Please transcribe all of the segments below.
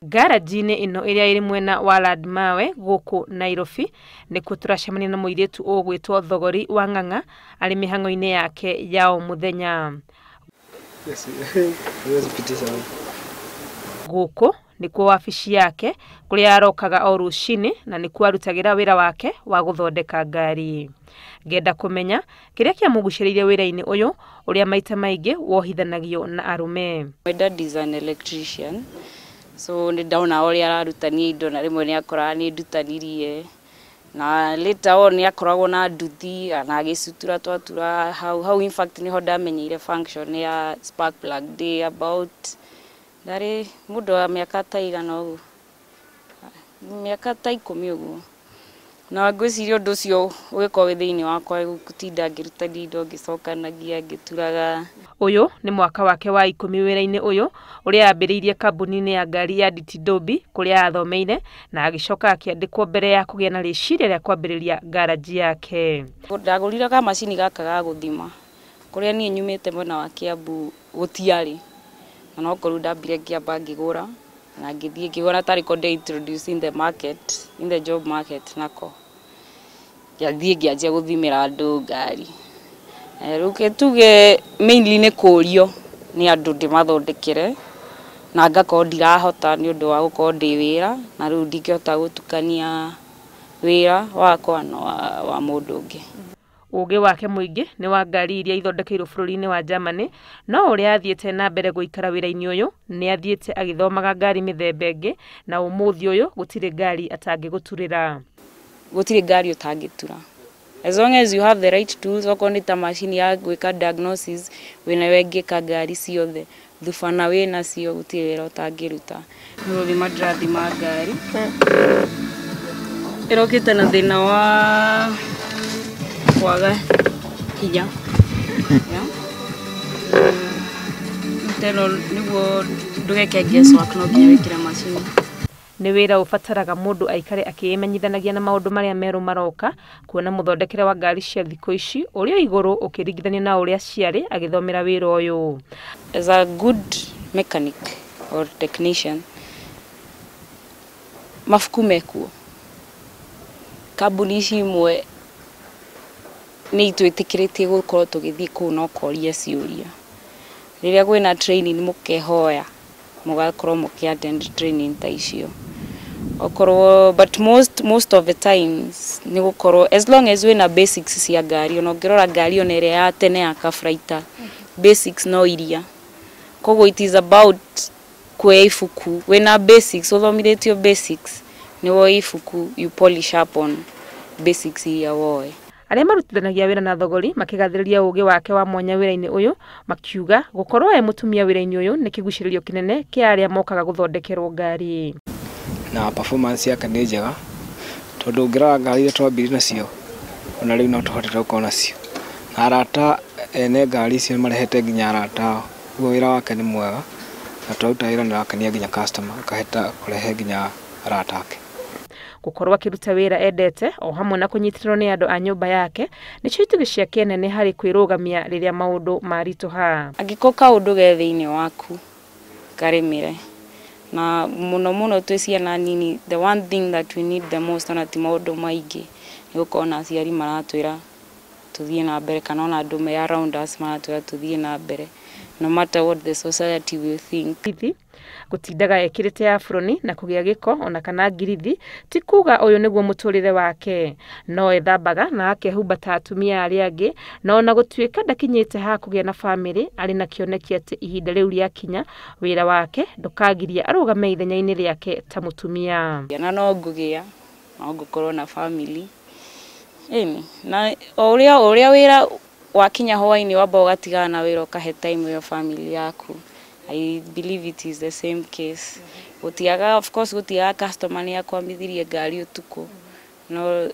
Ngaraji-inĩ ĩno ĩrĩa ĩrĩ mwena wa Landmawe gũkũ Nairobi nĩkuo tũracemania na mũirĩtu ũgwĩtwo Thogori wa Ng'ang'a arĩ mĩhang'o-inĩ yake ya o mũthenya. Gũkũ nĩkuo wabici yake kũrĩa arokaga o rũcinĩ na nĩkuo arutagĩra wĩra wake wa gũthondeka ngari. Ngenda kũmenya kĩrĩa kĩamũgucĩrĩirie wĩra-inĩ ũyũ ũrĩa maita maingĩ wohithanagio na arũme. My dad is an electrician, so nĩ ndona ũrĩa ararutania indo na rĩmwe nĩ akoraga nĩ ndutanirie, na later on nĩ akoragwo na nduthi na agĩcitura twatura hau hau. In fact nĩho ndamenyeire function ya spark plug ndĩ about ndarĩ mũndũ wa mĩaka ta igana ũguo, mĩaka ta 10 ũguo, na ngwĩciria ũndũ ũcio ũgĩkorwo wĩ thĩinĩ wakwa gũtinda ngĩrutania indo ngĩcokanagia ngĩturaga. Ũyũ nĩ mwaka wake wa 10 wĩra-inĩ ũyũ ũrĩa ambĩrĩirie kambuni-inĩ ya ngari ya DT Dobie kũrĩa athomeire na agĩcoka akĩandĩkwo mbere ya kũgĩa na rĩciria rĩa kwambĩrĩria ngaraji yake. Ndagũrire kamacini gaka ga gũthima kũrĩa niĩ nyumĩte mwena wa Kiambu gũtiarĩ, na no korwo ndambire ngĩamba ngĩgũra na ngĩthiĩ ngĩgũra tarĩ ko ndĩ introduce in the market, in the job market, nako ngĩathiĩ ngĩanjia gũthimĩra andũ ngari. Rĩu tuge mainly nĩ kũrio nĩ andũ ndĩmathondekere na ngakorwo ndirahota nĩ ũndũ wa gũkorwo ndĩ wĩra, na rĩu ndingĩhota gũtukania wĩra wakwa na wa mũndũ ũngĩ. Ũgĩ wake mũingĩ nĩ wa ngari iria ithondekeirwo bũrũri-inĩ wa Germany, no ũrĩa athiĩte na mbere gũikara wĩra-inĩ ũyũ nĩ athiĩte agĩthomaga ngari mĩthemba ĩngĩ, na ũmũthĩ ũyũ gũtirĩ ngari atangĩgũturĩra. Gũtirĩ ngari ũtangĩtura as long as you have the right tools. Okorwo nĩ ta macini ya gwĩka diagnosis wĩnayo ĩngĩka ngari ciothe, thubana wĩnacio, gũtirĩ wĩra ũtangĩruta. Nĩ gũthima ndĩrathima ngari ĩrokĩte na thĩna wa kwaga hinya. Teno nĩguo ndũgeke guesswork no nginya wĩkĩre macini. Nĩ wĩra ũbataraga mũndũ aikare akĩĩmenyithanagia na maũndũ marĩa merũ maroka, kuona mũthondekere wa ngari cia thikũ ici ũrĩ o igũrũ ũkĩringithania na ũrĩa ciarĩ agĩthomera wĩra ũyũ. As a good mechanic or technician, mabuku mekuo, kambuni ici imwe nĩ itwĩtĩkĩrĩtie gũkorwo tũgĩthiĩ kũu na ũkoria ciũria. Rĩrĩa kwĩna training mũkehoya mũgakorwo mũkĩ attend training ta icio. Okorwo but most of the times nĩ gũkorwo as long as wĩna basics cia ngari, ona ũngĩrora ngari ona ĩrĩa ya tene ya carburetor, basics no iria. Koguo it is about kuoya ibuku wĩna basics, ũthomithĩtio basics, nĩ woe ibuku you polish up on basics iria woe. Arĩa marutithanagia wĩra na Thogori makĩgathĩrĩria ũgĩ wake wa mwanya wĩra-inĩ ũyũ makiuga gũkorwo e mũtumia wĩra-inĩ ũyũ nĩ kĩgucĩrĩrio kĩnene kĩa arĩa mokaga gũthondekerwo ngari. Na performance yake nĩ njega tondũ ũngĩrora ngari iria twambirie nacio ona rĩu no tũhotete gũkorwo nacio, na arata ene ngari icio nĩ marehete nginya arata ao, ũguo wĩra wake nĩ mwega na twaruta wĩra nĩ ũrakenia nginya customer akahota kũrehe nginya arata ake. Gũkorwo akĩruta wĩra endete o hamwe na kũnyitĩrĩrwo nĩ andũ a nyũmba yake nĩcio itugĩ ciake nene harĩ kwĩrũgamia rĩrĩa maũndũ maritũha. Angĩkorwo kaũndũ ge thĩinĩ waku karĩmĩre, na mũno mũno twĩ ciana nini, the one thing that we need the most ona ti maũndũ maingĩ nĩ gũkorwo na aciari maratwĩra tũthiĩ na mbere, kana ona andũ me around us maratwĩra tũthiĩ na mbere no matter what the society will think. Gũtindaga ekĩrĩte aburoni na kũgĩa gĩko ona kana ngirithi ti kuga ũyũ nĩguo mũtũrĩre wake, no ethambaga na akehumba ta atumia arĩa angĩ, na ona gũtuĩka ndakinyĩte ha kũgĩa na bamĩrĩ arĩ na kĩoneki atĩ ihinda rĩu rĩakinya wĩra wake ndũkagiria arũgame ithenya-inĩ rĩake ta mũtumia. Na no ngũgĩa, no ngũkorwo na family ĩni, na o ũrĩa wĩra wakinya hwaĩ-inĩ wamba ũgatigana na wĩra ũkahe time ĩyo family yaku. I believe it is the same case. Gũtiaga, of course gũtiaga customer nĩ akwamithirie ngari ũtukũ, no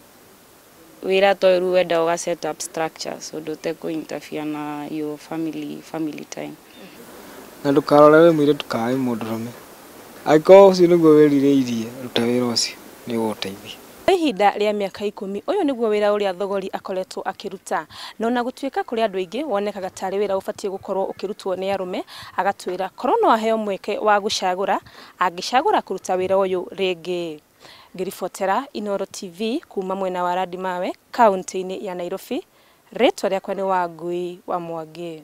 wĩra ta ũyũ rĩu wenda ũga set up structures ũndũ ũtekũ interfere na your family time. Na ndũkarore wĩ mũirĩtu kana wĩ mũndũrũme, angĩkorwo ũcio nĩguo wĩrirĩirie ruta wĩra ũcio nĩ ũgũgũteithia. Kwa ihinda rĩa mĩaka 10 ũyũ nĩguo wĩra ũrĩa Thogori akoretwo akĩruta, no na gũtuĩka kũrĩ andũ aingĩ wonekaga tarĩ wĩra ũbatiĩ gũkorwo ũkĩrutwo nĩ arũme, agatwĩra korwo no aheo mweke wa gũcagũra, angĩcagũra kũruta wĩra ũyũ rĩngĩ. Ngĩribotera Inooro TV kuma mwena wa Landimawe kaunti-inĩ ya Nairobi, rĩtwa rĩakwa nĩ Wangui wa Mwangi.